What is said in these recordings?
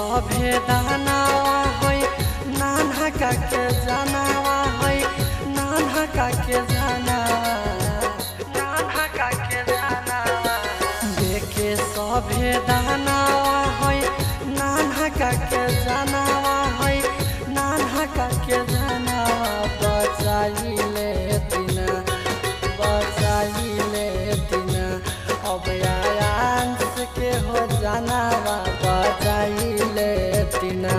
सभे दानावा है नान्हा के जनावा है नान्हा के जनावा नान्हा के जनावा। देखे सभे दानावा है नान्हा के जनावा है नान्हा के जनावा। बचाई लेतिना बचाई लेतिना अब आयांस के हो जनावा। बचाई लेतिना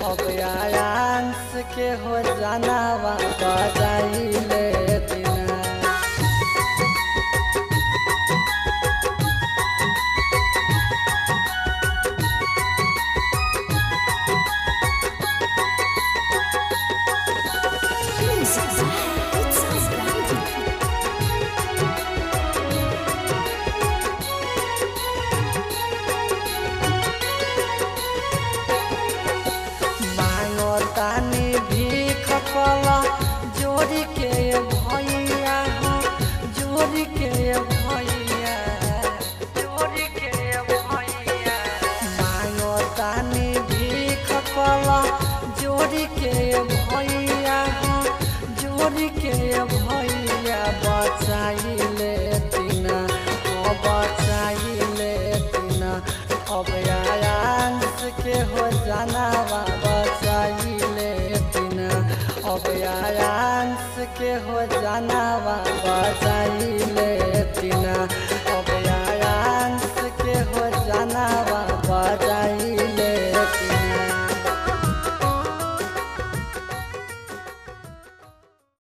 अब आयांस के हो जनावा। बचाई लेतिना। Music by Utsav Gandhi. मांगतानी भीख कला जोड़ी के भैया हो जोड़ी के भैया जोड़ी के भैया। मांगतानी भीख कला जोड़ी के भैया हो जोड़ी के भैया। बचाई लेतिना ओ बचाई लेतिना अब आयांस के हो जनावा। बचाई लेतिना अब आयांस के हो जनावा। बचाई लेतिना।